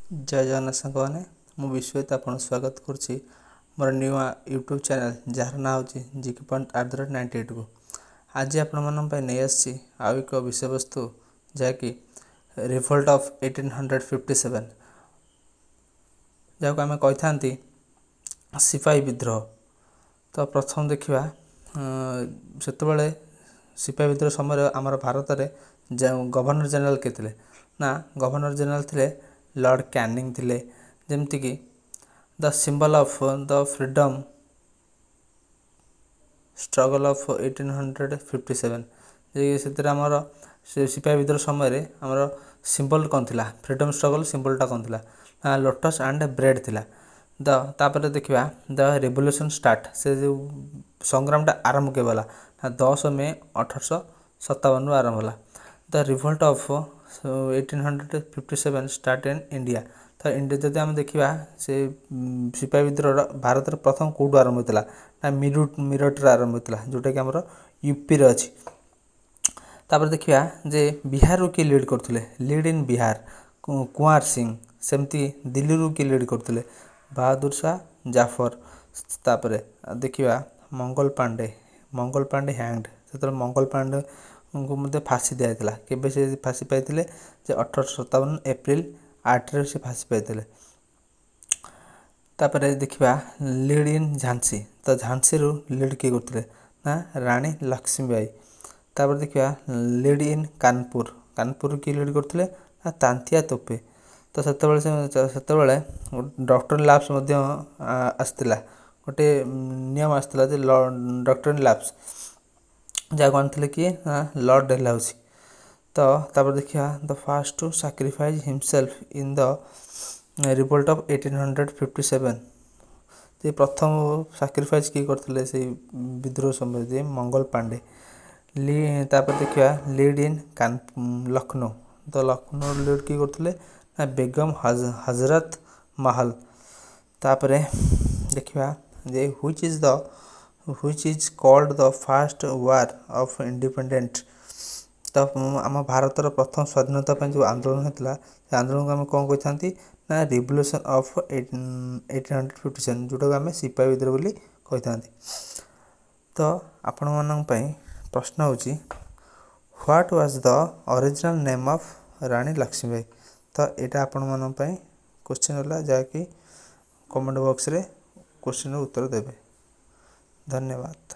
ଜୟ ଜଗନ୍ନାଥ ସାଙ୍ଗମାନେ, ମୁଁ ବିଶ୍ୱଜିତ ଆପଣଙ୍କୁ ସ୍ୱାଗତ କରୁଛି ମୋର ନ୍ୟୁ ୟୁଟ୍ୟୁବ୍ ଚ୍ୟାନେଲ୍, ଯାହାର ନାଁ ହେଉଛି ଜିକେ ପଏଣ୍ଟ @98କୁ। ଆଜି ଆପଣମାନଙ୍କ ପାଇଁ ନେଇ ଆସିଛି ଆଉ ଏକ ବିଷୟବସ୍ତୁ, ଯାହାକି Revolt of 1857, ଯାହାକୁ ଆମେ କହିଥାନ୍ତି ସିପାହୀ ବିଦ୍ରୋହ। ତ ପ୍ରଥମ ଦେଖିବା, ସେତେବେଳେ ସିପାହୀ ବିଦ୍ରୋହ ସମୟରେ ଆମର ଭାରତରେ ଗଭର୍ଣ୍ଣର ଜେନେରାଲ କିଏ ଥିଲେ ନା, ଗଭର୍ଣ୍ଣର ଜେନେରାଲ ଥିଲେ ଲର୍ଡ଼ କ୍ୟାନିଂ ଥିଲେ। ଯେମିତିକି the symbol of the freedom struggle of 1857, ଯେ ସେଥିରେ ଆମର ସେ ସିପାହୀ ବିଦ୍ରୋହ ସମୟରେ ଆମର ସିମ୍ବଲ କ'ଣ ଥିଲା? ଫ୍ରିଡ଼ମ୍ ଷ୍ଟ୍ରଗଲ୍ ସିମ୍ବଲଟା କ'ଣ ଥିଲା ନା, ଲୋଟସ୍ ଆଣ୍ଡ ବ୍ରେଡ଼୍ ଥିଲା। ତାପରେ ଦେଖିବା, ଦ ରେଭଲ୍ୟୁସନ୍ ଷ୍ଟାର୍ଟ, ସେ ଯେଉଁ ସଂଗ୍ରାମଟା ଆରମ୍ଭ କେବେ ହେଲା ନା, 10 ମେ 1857ରୁ ଆରମ୍ଭ ହେଲା। The revolt of 1857 start in India. ତ ଇଣ୍ଡିଆ ଯଦି ଆମେ ଦେଖିବା, ସେ ସିପାହୀ ବିଦ୍ରୋହର ଭାରତରେ ପ୍ରଥମ କେଉଁଠୁ ଆରମ୍ଭ ହୋଇଥିଲା ନା, ମିରଟରେ ଆରମ୍ଭ ହୋଇଥିଲା, ଯେଉଁଟାକି ଆମର ୟୁପିରେ ଅଛି। ତାପରେ ଦେଖିବା ଯେ ବିହାରରୁ କିଏ ଲିଡ୍ କରୁଥିଲେ? ଲିଡ୍ ଇନ୍ ବିହାର, କୁଆଁର ସିଂ। ସେମିତି ଦିଲ୍ଲୀରୁ କିଏ ଲିଡ୍ କରୁଥିଲେ? ବାହାଦୁର ଶାହ ଜାଫର। ତାପରେ ଦେଖିବା ମଙ୍ଗଲ ପାଣ୍ଡେ। ମଙ୍ଗଲ ପାଣ୍ଡେ ହ୍ୟାଙ୍ଗଡ, ସେତେବେଳେ ମଙ୍ଗଲ ପାଣ୍ଡେଙ୍କୁ ମଧ୍ୟ ଫାଶୀ ଦିଆଯାଇଥିଲା। କେବେ ସେ ଫାଶୀ ପାଇଥିଲେ ଯେ, 1857 ଏପ୍ରିଲ 8ରେ ସେ ଫାଶୀ ପାଇଥିଲେ। ତାପରେ ଦେଖିବା ଲିଡ୍ ଇନ୍ ଝାନ୍ସୀ। ତ ଝାନ୍ସୀରୁ ଲିଡ୍ କିଏ କରୁଥିଲେ ନା, ରାଣୀ ଲକ୍ଷ୍ମୀବାଇ। ତାପରେ ଦେଖିବା ଲିଡ୍ ଇନ୍ କାନପୁର। କାନପୁର କିଏ ଲିଡ୍ କରୁଥିଲେ ନା, ତାନ୍ତିଆ ତୋପେ। ତ ସେତେବେଳେ ଡକ୍ଟରିନ୍ ଲାପ୍ସ ମଧ୍ୟ ଆସିଥିଲା। ଗୋଟେ ନିୟମ ଆସିଥିଲା ଯେ ଡକ୍ଟରିନ୍ ଲାପ୍ସ, ଯାହାକୁ ଆଣିଥିଲେ କିଏ ନା, ଲର୍ଡ଼ ଡେଲହାଉସି। ତ ତାପରେ ଦେଖିବା the first to sacrifice himself in the revolt of 1857, ଯେ ପ୍ରଥମ ସାକ୍ରିଫାଇସ୍ କିଏ କରିଥିଲେ ସେଇ ବିଦ୍ରୋହ ସମୟରେ ଯେ, ମଙ୍ଗଲ ପାଣ୍ଡେ। ତାପରେ ଦେଖିବା ଲିଡ୍ ଇନ୍ ଲକ୍ଷ୍ନୌ। ତ ଲକ୍ଷ୍ନୌ ଲିଡ୍ କିଏ କରୁଥିଲେ ନା, ବେଗମ ହଜରତ ମହଲ। ତାପରେ ଦେଖିବା ଯେ which is called the first war of independent. ତ ଆମ ଭାରତର ପ୍ରଥମ ସ୍ୱାଧୀନତା ପାଇଁ ଯେଉଁ ଆନ୍ଦୋଳନ ହେଇଥିଲା, ସେ ଆନ୍ଦୋଳନକୁ ଆମେ କ'ଣ କହିଥାନ୍ତି ନା, Revolution of 1857, ଯେଉଁଟାକୁ ଆମେ ସିପାହୀ ବିଦ୍ରୋହ ବୋଲି କହିଥାନ୍ତି। ତ ଆପଣମାନଙ୍କ ପାଇଁ ପ୍ରଶ୍ନ ହେଉଛି, what was the original name of Rani Lakshmibai? ତ ଏଇଟା ଆପଣମାନଙ୍କ ପାଇଁ କୋଶ୍ଚିନ୍ ହେଲା, ଯାହାକି କମେଣ୍ଟ ବକ୍ସରେ କୋଶ୍ଚିନ୍ର ଉତ୍ତର ଦେବେ। ଧନ୍ୟବାଦ।